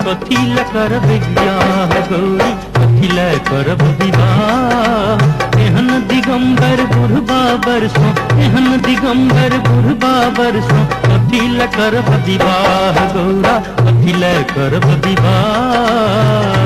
कथी लए करब बियाह गौरी, कथी लए करब विवाह। एहन दिगंबर बुढ़बा बरसो, एहन दिगंबर बुढ़बा बरसो, कथी लए करब विवाह गौरा, कथी लए करब विवाह।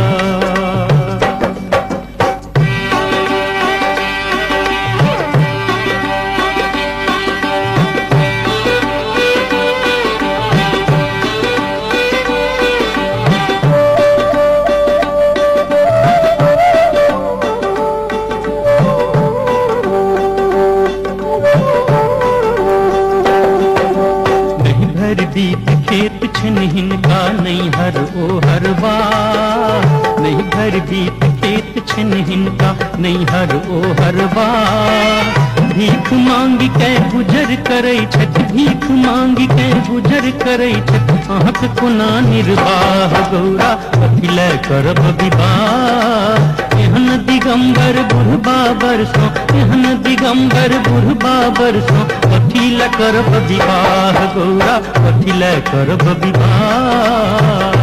नहीं भरि बीत खेत छनि हिनका नैहर ओ हरबा, नहीं भरि बीत खेत छनि हिनका नैहर ओ हरबा। भीख मांगि के गुजर करै छथि, भीख मांगि के गुजर करै छथि, अहाँक कोना निर्वाह गौरा, कथी लए करब विवाह। एहन दिगंबर बुढ़बा बरसो, एहन दिगंबर बुढ़बा बरसो, कथी लए करब विवाह गौरा, कथी लए करब विवाह।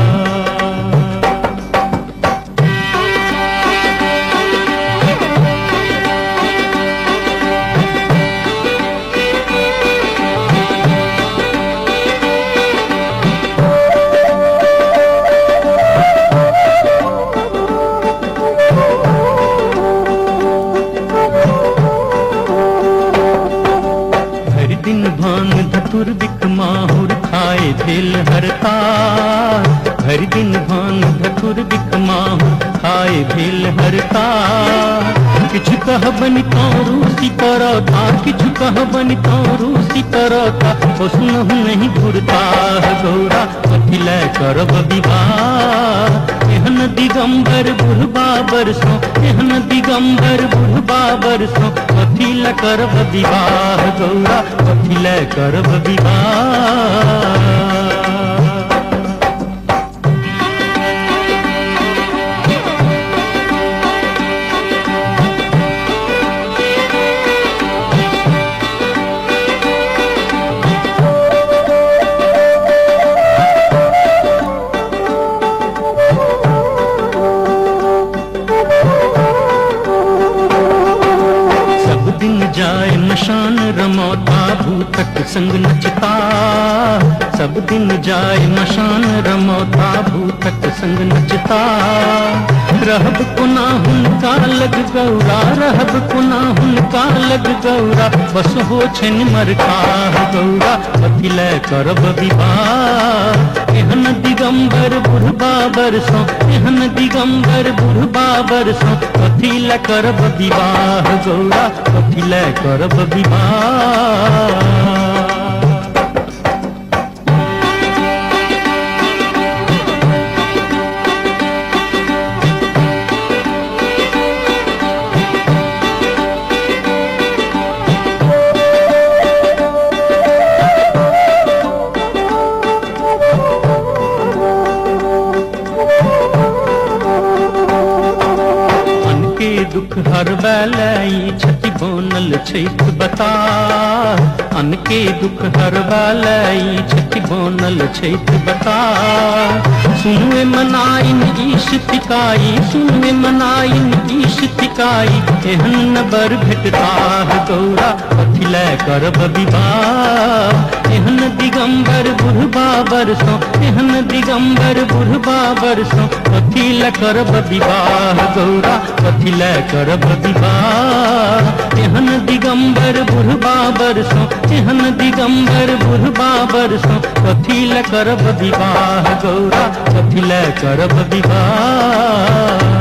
भरि दिन भांग धतुर बिक माहुर खाए भेल हरताल, भरि दिन भांग धतुर बिक माहुर खाए भेल हरताल। किछु कहबनि तों रूसि करता, किछु कहबनि तों रूसि करता, ओ सुनहु नहि घुरताह गौरा, कथी लए करब विवाह। एहन दिगंबर बुढ़बा बरसो, एहन दिगंबर बुढ़बा बरसो, कथी लए करब विवाह गौरा, कथी लए करब विवाह। सब दिन जाय मशान रमौता भूतक संग नचता, सब दिन जाय मशान रमौता भूतक संग नचता। रहब कोना हुनका लग गौरा, रहब कोना हुनका लग गौरा, बस हो छनि मरखाह गौरा, कथी लए करब विवाह। एहन दिगंबर बुढ़बा बरसो, एहन दिगंबर बुढ़बा बरसो, कथी लए करब विवाह गौरा, कथी लए करब विवाह। अनके दुख हरबै लए छथि बनल छैथ बता, अनके दुख हरबै लए छथि बनल छैथ बता। सुनुए मनाइन ईश तिकाई, सुनुए मनाइन ईश तिकाई, एहन न बर भेटताह गौरा, कथी लए करब विवाह। एहन दिगंबर बुढ़बा बरसो, एहन दिगंबर बुढ़बा बरसो, कथी लए करब विवाह गौरा, कथी लए करब विवाह। एहन दिगंबर बुढ़बा बरसो, एहन दिगंबर बुढ़बा बरसो, कथी लए करब विवाह गौरा, कथी लए करब विवाह।